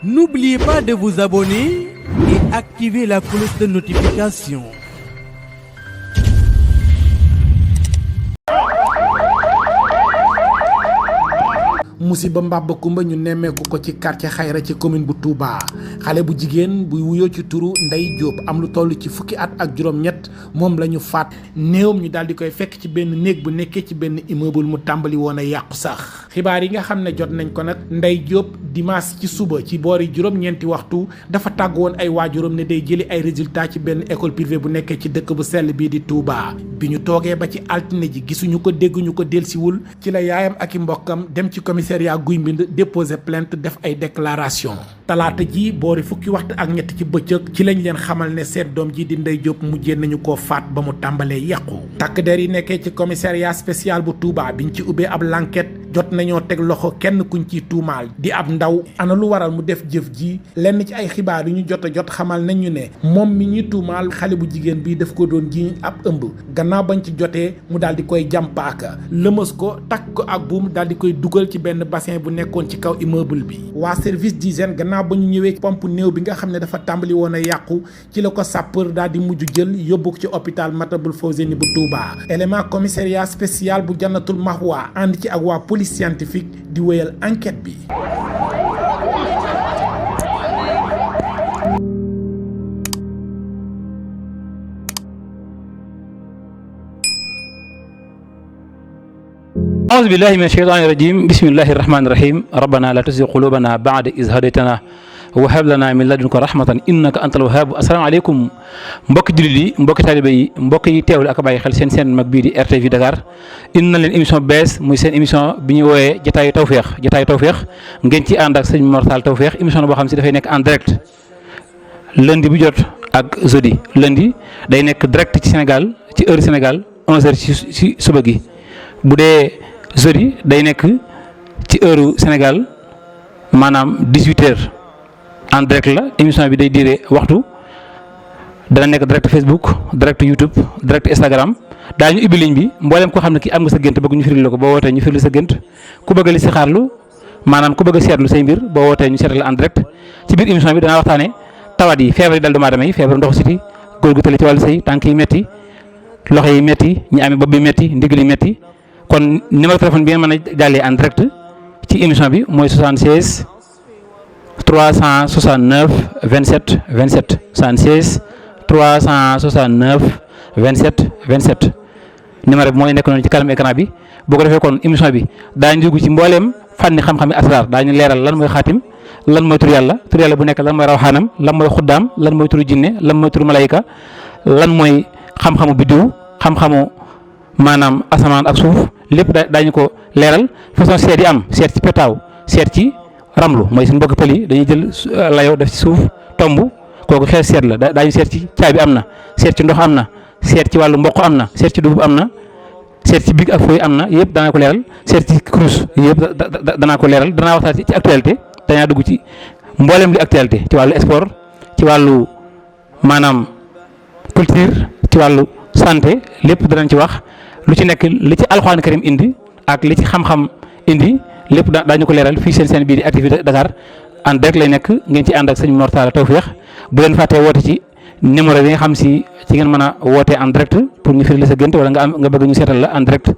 N'oubliez pas de vous abonner et activer la cloche de notification. musiba mbàbb kumba ñu nemmeeku ko ci quartier Xayra ci commune bu Touba xale bu jigéen buy wuyoo ci turu Ndey Diop am lu toll ci fukki at ak juróom-ñett moom la ñu faat néewam ñu daal di koy fekk ci benn néeg bu nekkee ci benn immeuble mu tàmbali woon a yàqu sax xibaar yi nga xam ne jot nañ ko nag Ndey Diop dimanche ci suba ci boori juróom-ñeenti waxtu dafa tàgg woon ay waajuram ne day jëli ay résultats ci benn école privée bu nekkee ci dëkk bu sell bii di Touba bi ñu toogee ba ci altine ji gisuñu ko dégguñu ko delsiwul ci la yaayam ak i mbokkam dem ci commissariat Guy Mbind déposé plainte def ay déclaration talaata ji boori fukki waxtu ak ñett ci bëccëg ci lañ leen xamal ne seet doom ji di Ndey Diop mujjee nañu koo faat ba mu tàmbalee yàqu takk der yi nekkee ci commissariat spécial bu Touba biñ ci ubbee ab l'enquête jot nañoo teg loxo kenn kuñ ciy tuumaal di ab ndaw ana lu waral mu def jëf ji lenn ci ay xibaar yu ñu jot a jot xamal nañu ne moom mi ñuy tuumaal xale bu jigéen bi daf ko doon jiiñ ab ëmb gannaaw bañ ci jotee mu daal di koy jàmpaaka lëmës ko takk ko ak buum daal di koy dugal ci benn bassin bu nekkoon ci kaw immeuble bi waa service d'hygiène gannaaw ba ñu ñëwee pompe néew bi nga xam ne dafa tàmbali woon a yàqu ci la ko sapeur daal di mujj jël yóbbu ko ci hôpital Matlaboul Fawzeyni bu Touba élément commissariat spécial bu Jannatul Mahwa ànd ci ak waa police scientifique di wéyal enquête bi. أعوذ بالله من الشيطان الرجيم بسم الله الرحمن الرحيم ربنا لا تزغ قلوبنا بعد إذ هديتنا وهب لنا من لدنك رحمة إنك أنت الوهاب السلام عليكم mbokki jullit yi mbokki taalibe yi mbokk yi teewlu ak bàyyi xel seen mag bii di RTV Dakar indi na leen émission bees muy seen émission bi ñu wooyee jataayu tawféex ngeen ci ànd ak sëñ Mor Tall Tawféex émission boo xam si dafay nekk en direct lundi bu jot ak jeudi lundi day nekk direct ci Sénégal ci heure Sénégal 11h ci suba gi bu dee jeudi day nekk ci heure Sénégal maanaam 18h en direct la émission bi day diire waxtu dana nekk direct Facebook direct YouTube direct Instagram daañu ubbi ligne bi mboolem koo xam ne kii am nga sa gént bëgg ñu firil la ko boo wootee ñu firil sa gént ku bëgg li si xaarlu maanaam ku bëgg a seetlu say mbir boo wootee ñu seetal en direct ci biir émission bi danaa waxtaane tawat yi feebar yi dal doomu aadama yi feebar ndoxu siti góor gu tële ci wàllu sëy tànk yi metti loxo yi metti ñi amee bopp bi metti ndigg li metti kon numéro téléphone bi ngeen mën a jàllee en direct ci émission bi mooy 76 369 27 27 76 369 27 27 numéro bi mooy nekk noonu ci kanam écran bi boo ko defee kon émission bi daañu dugg ci mbooleem fànni xam-xam yi asraar daañu leeral lan mooy xaatim lan mooy tur yàlla bu nekk lan mooy rawxaanam lan mooy xuddaam lan mooy turu jinne lan mooy turu malayka lan mooy xam-xamu biddiw xam-xamu maanaam asamaan ak suuf lépp daañu ko leeral façon seet yi am seet ci petaaw seet ci ramlu mooy suñu mbokk pël yi dañuy jël layo def ci suuf tomb kooku xeet seet la daañu seet ci caabi am na seet ci ndox am na seet ci wàllu mboq am na seet ci dugub am na seet ci big ak fooy am na yëpp danaa ko leeral seet ci kurus yëpp danaa ko leeral danaa waxtaan ci actualité dañaa dugg ci mboolem li actualité ci wàllu sport ci wàllu maanaam culture ci wàllu santé lépp danañ ci wax lu ci nekk li ci alxuraan karim indi ak li ci xam-xam indi lépp daañu ko leeral fii seen bii di activité Dakar en direct lay nekk ngeen ci ànd ak sëñ Mor Tall Tawféex bu leen fàttee woote ci numéro bi nga xam si ci ngeen mën a wootee en direct pour ñu firi la sa gént wala nga bëgg ñu seetal la en direct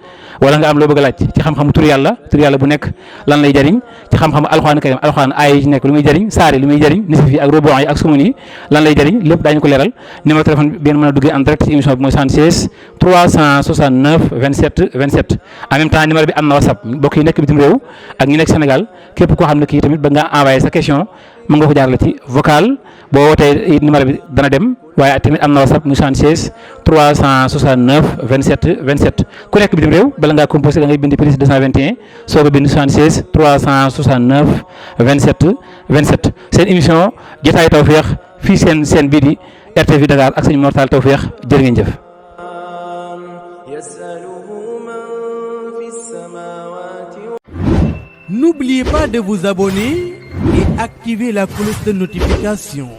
wala nga am loo bëgg a laaj ci xam-xamu tur yàlla bu nekk lan lay jariñ ci xam-xamu alxuraan karim alxuraan aaya yi ci nekk lu muy jariñ saar yi lu muy jariñ nisif yi ak rubu' yi ak sumun yi lan lay jariñ lépp daañu ko leeral numéro téléphone bi ngeen mën a duggee en direct ci émission bi mooy 76 369 27 27 en même temps numéro bi am na WhatsApp mbokk yi nekk bitim réew ak ñi nekk Sénégal képp koo xam ne kii tamit ba nga envoyé sa question mën nga ko jaarale ci vocal boo wootee numéro bi dana dem waaye tamit am na WhatsApp mu 76 369 27 27 ku nekk bitim réew bala ngaa composé da ngay bind plus 221 soo ko bind 76 369 27 27 seen émission jotaayu tawféex fii seen bii di RTV Dakar ak sëñ Mor Tall Tawféex jërë ngeen jëf. N'oubliez pas de vous abonner et activer la cloche de notification.